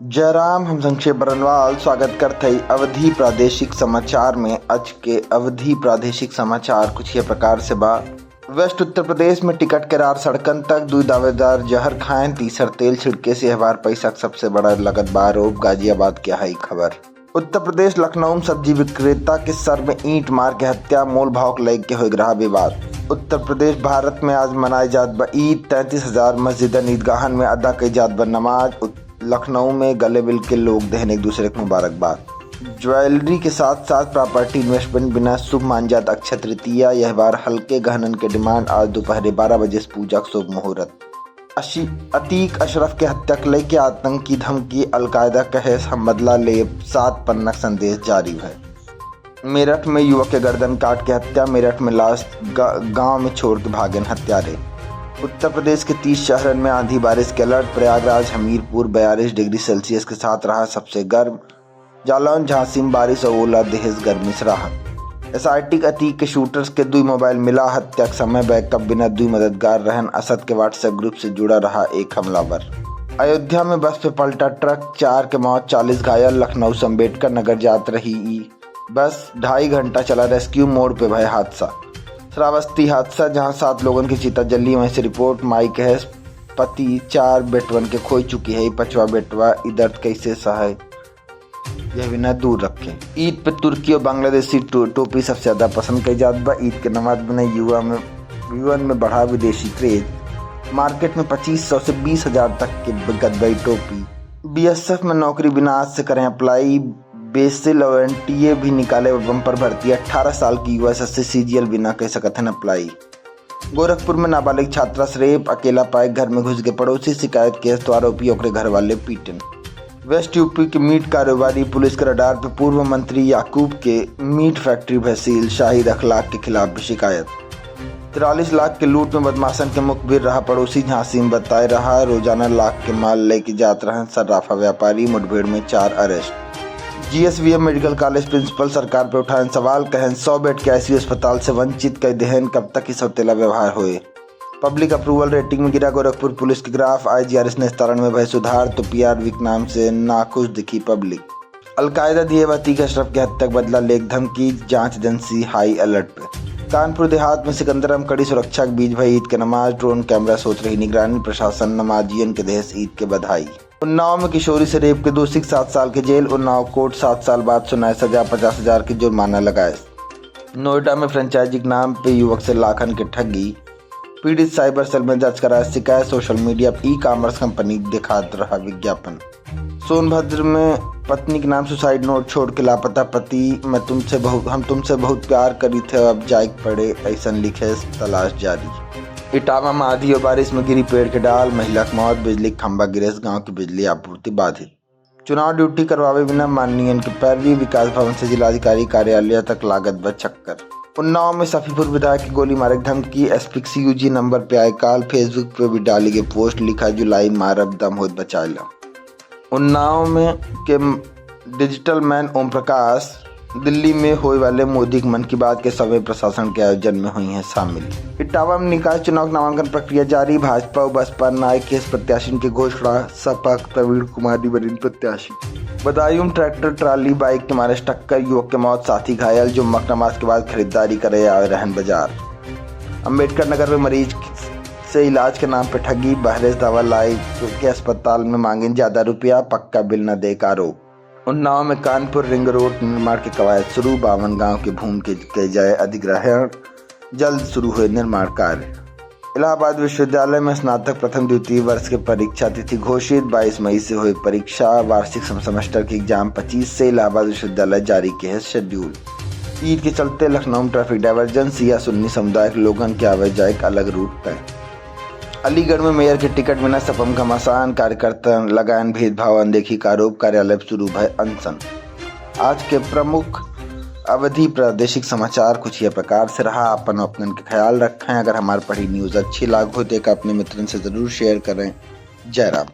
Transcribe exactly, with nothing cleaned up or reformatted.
जय राम, हम संक्षेप बरनवाल स्वागत करत हई अवधी प्रादेशिक समाचार में। आज के अवधी प्रादेशिक समाचार कुछ ये प्रकार से बा। वेस्ट उत्तर प्रदेश में टिकट के रार सड़कन तक, दुई दावेदार जहर खाएं, तीसर तेल छिड़के से यह बार पैसा के सबसे बड़ा लगत बा आरोप। गाजियाबाद के हई खबर। उत्तर प्रदेश लखनऊ में सब्जी विक्रेता के सर में ईंट मार के हत्या, मोल भाव के लेके होए रहा विवाद। उत्तर प्रदेश भारत में आज मनाए जात बा ईद, तैंतीस हजार मस्जिदन ईदगाहन में अदा कई जात बा नमाज। उत-, लखनऊ में गले मिल के लोग देहन एक दूसरे के मुबारकबाद। ज्वेलरी के साथ साथ प्रॉपर्टी इन्वेस्टमेंट बिना शुभ मान जात अक्षय तृतीया। यह बार हल्के गहनन के डिमांड आज दोपहर बारह बजे से पूजा के शुभ मुहूर्त। अशी-, अतीक अशरफ के हत्या के लेके आतंकी धमकी, अलकायदा कहे हम बदला लेब, सात पन्ना संदेश जारी है। मेरठ में युवक के गर्दन काट के हत्या, मेरठ में लाश गा-, गांव में छोड़ के भागेन हत्यारे। उत्तर प्रदेश के तीस शहरन में आंधी बारिश के अलर्ट, प्रयागराज, हमीरपुर बयालीस डिग्री सेल्सियस के साथ रहा सबसे गर्म। जालौन, झांसी में बारिश और ओला देहस गर्मी से राहत। एसआरटी के अतीक के शूटर्स के दुई मोबाइल मिला, हत्या के समय बैकअप बिना दुई मददगार रहन, असद के WhatsApp ग्रुप से जुड़ा रहा एक हमलावर। अयोध्या में बस पे पलटा ट्रक, चार के मौत, चालीस घायल, लखनऊ से अम्बेडकर नगर जात रही ई बस ढाई घंटा चला, रेस्क्यू मोड पे भय हादसा। श्रावस्ती हादसा, जहां सात लोगन की चिता जली, वहीं से रिपोर्ट, माई कहे पति चार बेटवन के खोई चुकी है, पचवा बेटवा ई दर्द कैसे सहे, यह बिना दूर रखें। ईद पे तुर्की और बांग्लादेशी टो-, टोपी सबसे ज्यादा पसंद कई जात बा। ईद के नमाज बिना युवा में, युवन में बढ़ा विदेशी क्रेज। मार्केट में पच्चीस सौ से बीस हजार तक के बिकत बा ई टोपी। बीएसएफ में नौकरी बिना आज से करें अप्लाई। बेसिल और एनटीए भी निकाले बम्पर भर्ती। अठारह साल की युवा से सीजीएल बिना कह सकत हैं अप्लाई। गोरखपुर में नाबालिग छात्रा से रेप, अकेला पाए घर में घुस के पड़ोसी, शिकायत केस तो आरोपी ओकरे घर वाले पीटन। वेस्ट यूपी के मीट कारोबारी पुलिस के रडार पे, पूर्व मंत्री याकूब के मीट फैक्ट्री भय सील, शाहिद अखलाक के खिलाफ भी शिकायत। तिरालीस लाख के लूट में बदमाशन के मुखबिर रहा पड़ोसी, झांसी में बताए रहा, रोजाना लाख के माल लेके जात रहन सर्राफा व्यापारी, मुठभेड़ में चार arrest. GSVM medical college principal सरकार पे उठाएन सवाल, कहन सौ बेड के आईसीयू अस्पताल से वंचित कई देहन, कब तक ई सौतेला व्यवहार होए। पब्लिक अप्रूवल रेटिंग में गिरा गोरखपुर पुलिस के ग्राफ, आईजीआरएस निस्तारण में भय सुधार, तो पीआरवी के नाम से नाखुश दिखी पब्लिक। अलकायदा दिए बा अतीक अशरफ के हत्या के बदला लेक धमकी, जांच एजेंसी हाई अलर्ट पे। कानपुर देहात में सिकंदर अमकड़ी सुरक्षा के बीच भई ईद के नमाज, ड्रोन कैमरा से होत रही निगरानी, प्रशासन नमाजियन के देहस ईद के बधाई। उन्नाव में किशोरी से रेप के दोषी के सात साल के जेल, उन्नाव कोर्ट सात साल बाद सुनाए सजा, पचास हजार के जुर्माना लगाए। नोएडा में फ्रेंचाइजी के नाम पे युवक से लाखन के ठगी, पीड़ित साइबर सेल में दर्ज कराए शिकायत, सोशल मीडिया पे ई कॉमर्स कंपनी दिखात रहा विज्ञापन। सोनभद्र में पत्नी के नाम सुसाइड नोट छोड़ के लापता पति, मैं तुमसे बहुत, हम तुमसे बहुत प्यार करी थे, अब जाए के पड़े, ऐसन लिखे, तलाश जारी। इटावा में आंधी और बारिश में गिरी पेड़ के डाल, महिला के मौत, बिजली के खंभा गिरेस, गांव की बिजली आपूर्ति बाधित। चुनाव ड्यूटी करवावे बिना माननीयन के पैरवी, विकास भवन से जिलाधिकारी कार्यालय तक लागत बा चक्कर। उन्नाव में सफीपुर विधायक के गोली मारे के धमकी, एसपी के सीयूजी नंबर पे आए कॉल, Facebook पे भी डाली गई पोस्ट, लिखा जुलाई मारब दम होत बचाए ला। उन्नाव में के डिजिटल मैन ओम प्रकाश दिल्ली में होए वाले मोदी के मन की बात के सभे प्रशासन के आयोजन में हुई हैं शामिल। इटावा में निकाय चुनाव के नामांकन प्रक्रिया जारी, भाजपा और बसपा नाय के प्रत्याशिन के घोषणा, सपा के प्रवीण कुमारी बनिन प्रत्याशी। बदायूं में ट्रैक्टर ट्राली बाइक के मारे टक्कर, युवक के मौत, साथी घायल, जो मक नमाज के बाद खरीदारी करे आए रहन बाजार। अम्बेडकर नगर में मरीज से इलाज के नाम पे ठगी, बहरे से दवा लाई के अस्पताल में मांगेन ज्यादा रुपया, पक्का बिल न दे का आरोप। उन्नाव में कानपुर रिंग रोड निर्माण के कवायद शुरू, बावन गांव के भूमि के, के जाए अधिग्रहण, जल्द शुरू हुए निर्माण कार्य। इलाहाबाद विश्वविद्यालय में स्नातक प्रथम द्वितीय वर्ष के परीक्षा तिथि घोषित, बाईस मई से हुई परीक्षा, वार्षिक सम-, सेमेस्टर के एग्जाम पच्चीस से, इलाहाबाद विश्वविद्यालय जारी के है शेड्यूल। ईद के चलते लखनऊ में ट्रैफिक डायवर्जन, शिया सुन्नी समुदाय के लोगन के आवे जाए के अलग रूट तय। अलीगढ़ में मेयर के टिकट बिना सपा में घमासान, कार्यकर्ता लगायन भेदभाव, अनदेखी का आरोप, कार्यालय पे शुरू भय अनशन। आज के प्रमुख अवधी प्रादेशिक समाचार कुछ यह प्रकार से रहा। अपन अपनन के ख्याल रखें। अगर हमार पढ़ी न्यूज अच्छी लाग हो तो एक अपने मित्रन से जरूर शेयर करें। जय राम।